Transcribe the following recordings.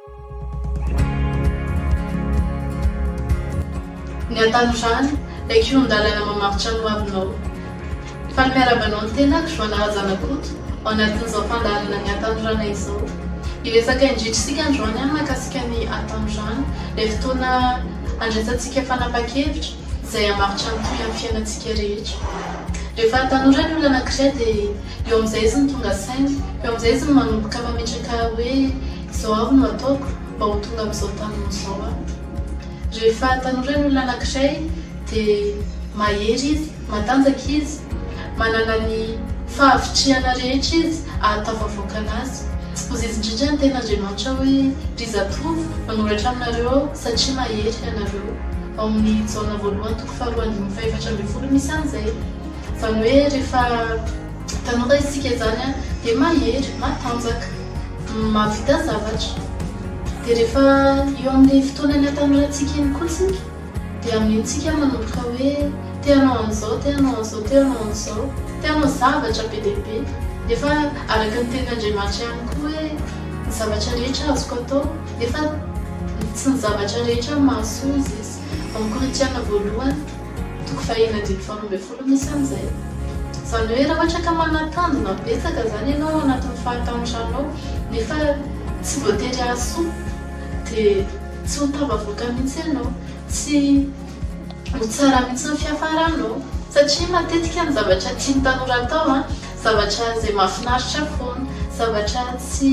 Ny hatanorana, ilay kihon-dalana mamaritra ny hoavinao. Faly miarahaba anao ny tenako, Joana Razanakoto, ao anatin'izao fandaharana ny hatanorana izao. Hiresaka indrindra isika androany mahakasika ny hatanorana, ilay fotoana handraisantsika fanapahan-kevitra izay hamaritra ny tohy amin'ny fiainantsika rehetra. Rehefa tanora ny olona anankiray dia eo amin'izay izy no tonga saina, eo amin'izay izy no manomboka mametraka hoe izao avy no ataoko mba ho tonga amin'izao tanjona izao aho. Rehefa tanora ny olona anankiray dia mahery izy, matanjaka izy, manana ny fahavitrihana rehetra izy ahatafavoaka anazy. Hozy izy indrindra ny tenin'Andriamanitra hoe, Ry zatovo, manoratra aminareo aho satria mahery ianareo. Ao amin'ny Jaona voalohany toko faharoa andininy faha-14 misy an'izay. Izany hoe rehefa tanora isika izany dia mahery, matanjaka, mahavita zavatra. Dia rehefa eo amin'ilay fotoanan'ny hatanorantsika iny koa isika dia amin'iny isika manomboka hoe te hanao an'izao, te hanao an'izao, te hanao an'izao, te hanao zavatra be dia be. Nefa araka ny tenin'Andriamanitra ihany koa hoe ny zavatra rehetra azoko atao nefa tsy ny zavatra rehetra no mahasoa hozy izy. Ao amin'ny Korintiana voalohany. Toko fahenina andininy faharoa ambin'ny folo misy an'izay. Izany hoe raha ohatra ka manatandona betsaka izany ianao ao anatin'ny fahatanoranao nefa tsy voatery hahasoa dia tsy ho tafavoaka mihitsy ianao, tsy ho tsara mihitsy ny fiafaranao satria matetika ny zavatra tian'ny tanora atao an, zavatra izay mahafinaritra foana, zavatra tsy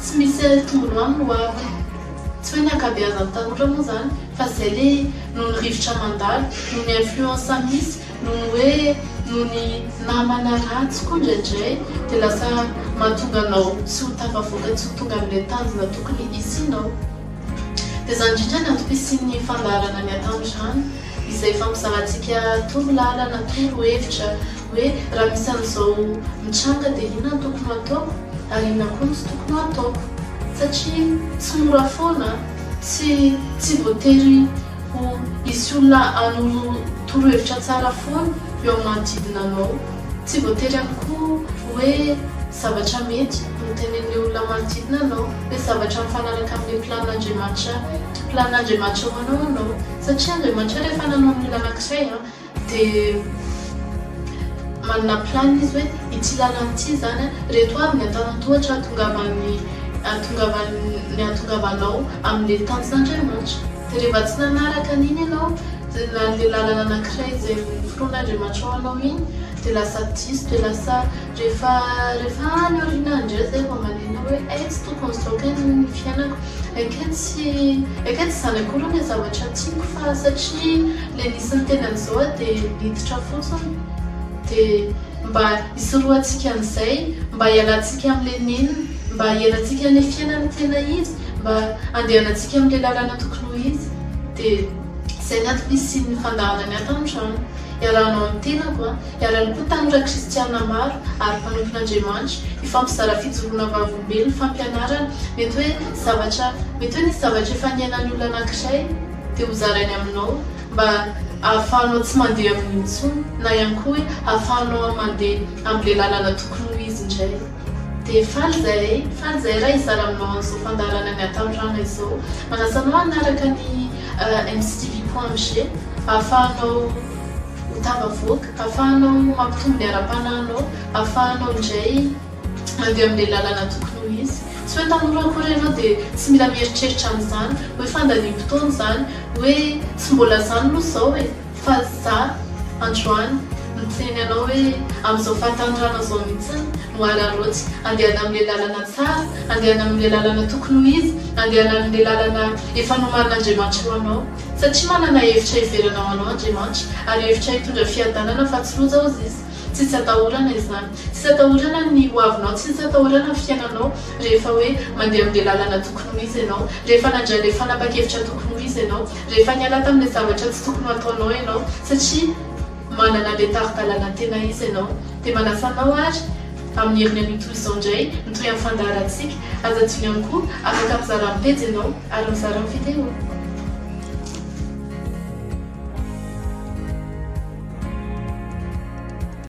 tsy misy tombony ho aminy ho aviny. Tsy hoe ny ankabeazan'ny tanora moa izany fa izay le noho ny rivotra mandalo, noho ny influence misy, noho ny hoe noho ny namana ratsy koa indraindray dia lasa mahatonga anao tsy ho tafavoaka, tsy ho tonga amin'ilay tanjona tokony hisianao. Dia izany indrindra ny antom-pisian'ny fandaharana ny hatanorana izay ifampizarantsika toro lalana, toro hevitra hoe raha misy an'izao mitranga dia inona no tokony ho ataoko ary inona koa no tsy tokony ho ataoko satria tsy mora foana, tsy tsy voatery ho hisy olona hanoro torohevitra tsara foana eo amin'ny manodidina anao. Tsy voatery ihany koa hoe zavatra mety no tenenin'ilay olona manodidina anao, hoe zavatra mifanaraka amin'ilay planin'Andriamanitra planin'Andriamanitra ho anao anao. Satria Andriamanitra rehefa nanao ny olona anankiray an, Dia manana plan izy hoe ity lalana ity izany an, ireto avy ny antanan-tohatra hahatongavan'ny hahatongavan'ny hahatongavanao amin'ilay tanjon'Andriamanitra. Dia rehefa tsy nanaraka an'iny ianao, na an'ilay lalana anankiray izay noforonin'Andriamanitra ho anao iny, dia lasa diso, dia lasa rehefa rehefa any aoriana any indray izay vao manenina hoe hay tsy tokony izao kay ny fiainako, hay kay tsy hay kay tsy izany akory ilay zavatra tiako fa satria Ilay nisy niteny an'izao aho dia niditra fotsiny dia mba hisorohantsika an'izay, mba hialantsika amin'ilay nenina, mba hiainantsika an'ilay fiainana tena izy, mba handehanantsika amin'ilay lalana tokony ho izy. Dia izay ny antom-pisian'ny fandaharana ny ato amin'trano. Iarahanao amin'ny tenako an, iarahany koa tanora kristiana maro ary mpanompon'Andriamanitra, hifampizara fijoroana vavolombelona, fampianarana, mety hoe zavatra, mety hoe nisy zavatra efa niainan'ny olona anankiray, dia ho zarainy aminao mba ahafahanao tsy mandeha amin'io intsony na ihany koa hoe ahafahanao mandeha amin'ilay lalana tokony ho izy indray. Dia faly izahay, faly izahay raha hizara aminao an'izao fandaharana ny hatanorana izao. Manasa anao hanaraka ny mctv point mg ahafahanao ho tafavoaka, ahafahanao mampitombo ny ara-panahinao, ahafahanao indray mandeha amin'ilay lalana tokony ho izy. Tsy hoe tanora akory ianao dia tsy mila mieritreritra an'izany, hoe fandaniam-potoana izany, hoe tsy mbola izany aloha izao e! Fa za androany miteny anao hoe amin'izao fahatanorana izao mihitsy no araraoty andehana amin'ilay lalana tsara, andehana amin'ilay lalana tokony ho izy, andehana amin'ilay lalana efa nomanin'Andriamanitra ho anao. Satria manana hevitra heverana ho anao Andriamanitra, ary hevitra hitondra fiadanana fa tsy loza hozy izy. Tsisy atahorana izany. Tsisy atahorana ny ho avinao, tsisy atahorana ny fiainanao rehefa hoe mandeha amin'ilay lalana tokony ho izy ianao, rehefa nandray ilay fanapan-kevitra tokony ho izy ianao, rehefa niala tamin'ilay zavatra tsy tokony ho ataonao ianao satria manana ilay tari-dalana tena izy ianao. Dia manasa anao ary amin'ny heriny anio toy izao indray mitohy amin'ny fandaharantsika. Aza adino ihany koa afaka mizara amin'ny pejy ianao ary mizara amin'ny vidéo.